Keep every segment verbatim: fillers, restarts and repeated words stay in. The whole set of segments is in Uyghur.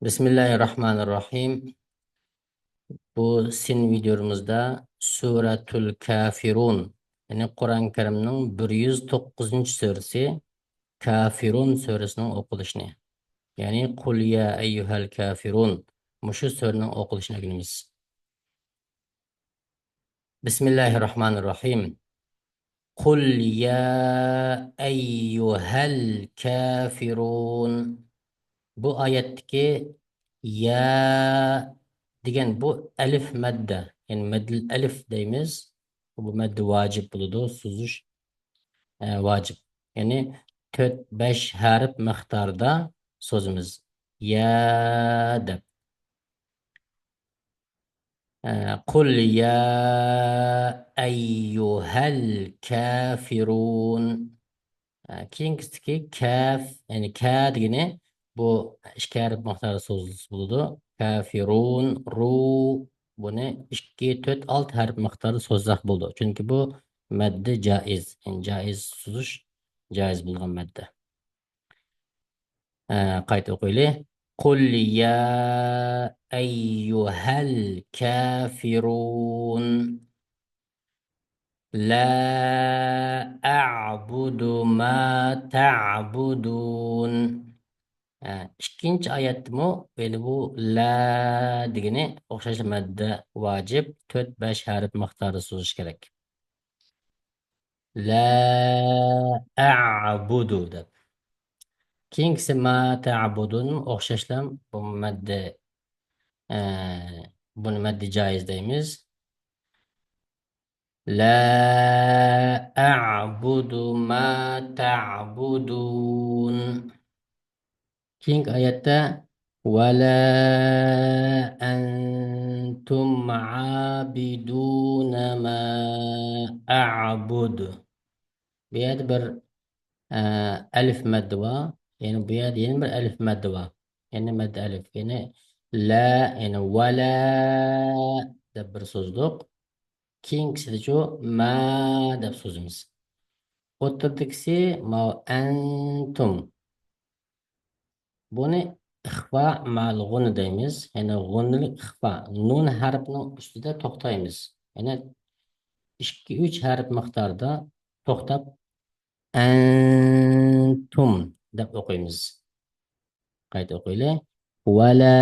بىسمىللاھىررەھمانىررەھىم. بۇ سىن ۋىدىيومىزدا سۈرەتۇل كافىرۇن، يەنى قۇرئان كەرىمنىڭ بىر يۈز توققۇزىنچى سۈرىسى، كافىرۇن سۈرىسىنىڭ ئوقۇلۇشىنى، يەنى قۇل يا ئەييۇھەل كافىرۇن، مۇشۇ سۈرىنىڭ ئوقۇلۇشىنى ئۆگىنىمىز. بىسمىللاھىررەھمانىررەھىم. قۇل يا ئەييۇھەل كافىرۇن. بۇ ئايەتتىكى يا دېگەن بۇ ئەلىف مەددە، يەنى مەددىل ئەلىف دەيمىز. بۇ مەددە ۋاجىپ بولىدۇ، سوزۇش، ئە، ۋاجىپ. يەنى تۆت، بەش ھەرپ مىقداردا سوزىمىز. يا دەپ. ئە، قۇل يا ئەييۇھەل كافىرۇن. ئە، كېيىنكىسىدىكى كاف، يەنى كا دېگىنى بۇ ئىككى ھەرپ مىقداردا سوزۇلسا بولىدۇ. كافىرۇن، رۇ، بۇنى ئىككى، تۆت، ئالتە ھەرپ مىقداردا سوزساق بولىدۇ. چۈنكى بۇ مەددە جائىز، يەنى جائىز سوزۇش، جائىز بولغان مەددە. ئە، قايتا ئوقۇيلى. قۇل يا ئەييۇھەل كافىرۇن. لا أعبد ما تعبدون. ئە، ئىككىنچى ئايەتتىمۇ، يەنى بۇ لا دېگىنى ئوخشاشلا مەددە ۋاجىپ، تۆت، بەش ھەرپ مىقداردا سوزۇش كېرەك. لا أعبد دەپ. كېيىنكىسى ما تعبدون ئوخشاشلا بۇ مەددە، ئە، بۇنى مەددە جائىز دەيمىز. لا أعبد ما تعبدون. كېيىنكى ئايەتتە ولا أنتم عابدون ما أعبد. بۇ يەردە بىر، ئە، ئەلىف مەددە بار. يەنى بۇ يەردە يەنە بىر ئەلىف مەددە بار. يەنى مەددە ئەلىف. يەنى لا، يەنى ۋەلا دەپ بىر سوزدۇق. كېيىنكىسىدىچۇ ما دەپ سوزىمىز. ئوتتۇرىدىكىسى ماۋۇ ئەنتۇم. بۇنى ئىخفا مەل غۇننە دەيمىز. يەنى غۇننىلىك ئىخفا. نۇن ھەرپىنىڭ ئۈستىدە توختايمىز. يەنى ئىككى، ئۈچ ھەرپ مىقداردا توختاپ، ئەنتۇم دەپ ئوقۇيمىز. قايتا ئوقۇيلى. ولا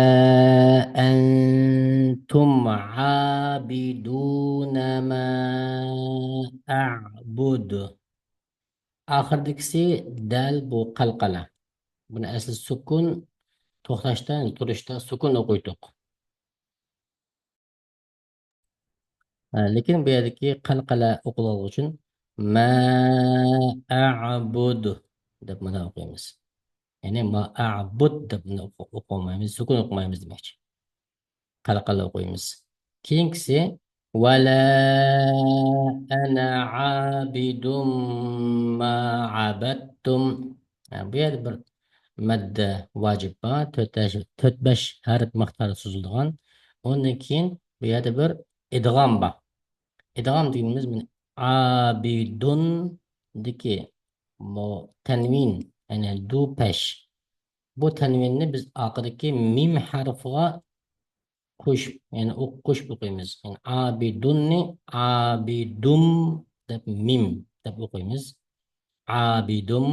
أنتم عابدون ما أعبد. ئاخىرىدىكىسى دەل بۇ قەلقەلە. بۇنى ئەسلى سۈكۈن، توختاشتا، تۇرۇشتا سۈكۈن ئوقۇيتتۇق. ھە، لېكىن بۇ يەردىكى قەلقەلە ئوقۇلغانلىقى ئۈچۈن ما أعبد دەپ مانا ئوقۇيمىز. يەنى ما أعبد دەپ مانا ئوقۇ-، ئوقۇمايمىز، سۈكۈن ئوقۇمايمىز دېمەكچى. قەلقەلە ئوقۇيمىز. كېيىنكىسى ولا أنا عابد ما عبدتم. ھە، بۇ يەردە بىر مەددە ۋاجىپ بار. تۆت، تۆت، بەش ھەرپ مىقدارى سوزۇلىدىغان. ئۇندىن كېيىن بۇ يەردە بىر ئىدغام بار. ئىدغام دېگىنىمىز مانا ئابىدۇندىكى بۇ تەنۋىن، يەنى دۇ پەش. بۇ تەنۋىننى بىز ئارقىدىكى مىم ھەرپىگە قوشۇپ، يەنى ئوق-، قوشۇپ ئوقۇيمىز. يەنى ئابىدۇننى ئابىدۇم دەپ، مىم دەپ ئوقۇيمىز. ئابىدۇم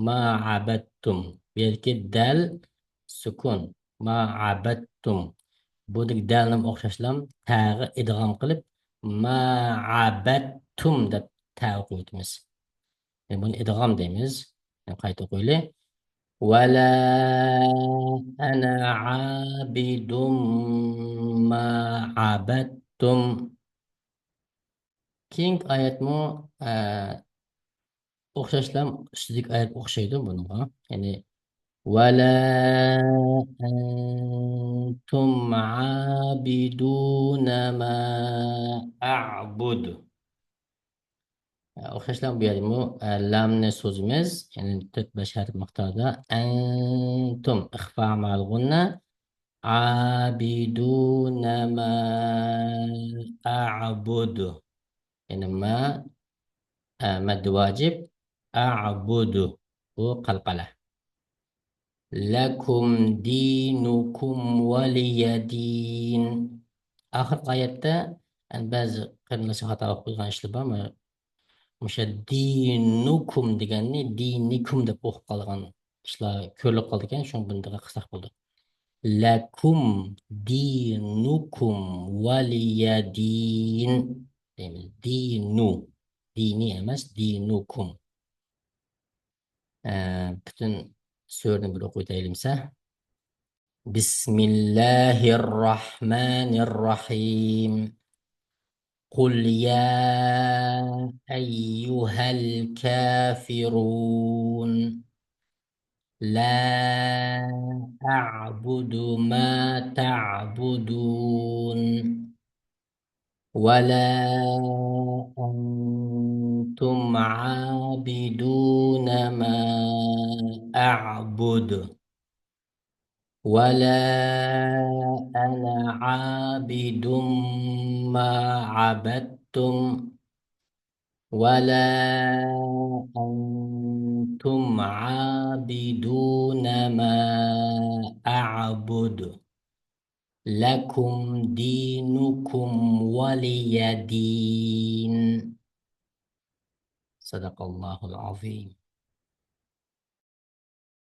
ما ئەبەدتۇم. بۇ يەردىكى دەل سۈكۈن. ما ئەبەدتۇم. بۇدىكى دەلنىمۇ ئوخشاشلا تەگە ئىدغام قىلىپ، ما ئەبەدتۇم دەپ تە ئوقۇۋېتىمىز. يەنى بۇنى ئىدغام دەيمىز. يەنى قايتا ئوقۇيلى. ولا أنا عابد ما عبدتم. كېيىنكى ئايەتمۇ، ئە، ئوخشاشلا ئۈستىدىكى ئايەتكە ئوخشايدۇ بۇنىڭغا. يەنى ولا أنتم عابدون ما أعبد. ئوخشاشلا بۇ يەردىمۇ، ئە، لامنى سوزىمىز. يەنى تۆت بەش ھەرپ مىقداردا. ئەنتۇم، ئىخفا مەل غۇننە. عابدون ما أعبد. يەنى ما، ئە، مەددە ۋاجىپ. أعبد. بۇ قەلقەلە. لكم دينكم ولي دين. ئاخىرقى ئايەتتە، يەنى بەزى قېرىنداشلار خاتا ئوقۇپ قويغان ئىشلار بار. مۇشۇ دىنۇكۇم دېگەننى دىنىكۇم دەپ ئوقۇپ قالغان ئىشلار كۆرۈلۈپ قالىدىكەن، شۇڭا بۇنى دىققەت قىلساق بولىدۇ. لەكۇم دىنۇكۇم ۋەلىيە دىن دەيمىز. دىنۇ. دىنى ئەمەس، دىنۇكۇم. ئە، پۈتۈن سۈرىنى بىر ئوقۇۋېتەيلىمسە. بسم الله الرحمن الرحيم. قل يا أيها الكافرون. لا أعبد ما تعبدون. ولا أنتم عابدون ما أعبد. ولا أنا عابد ما عبدتم. ولا أنتم عابدون ما أعبد. لكم دينكم ولي دين. صدق الله العظيم.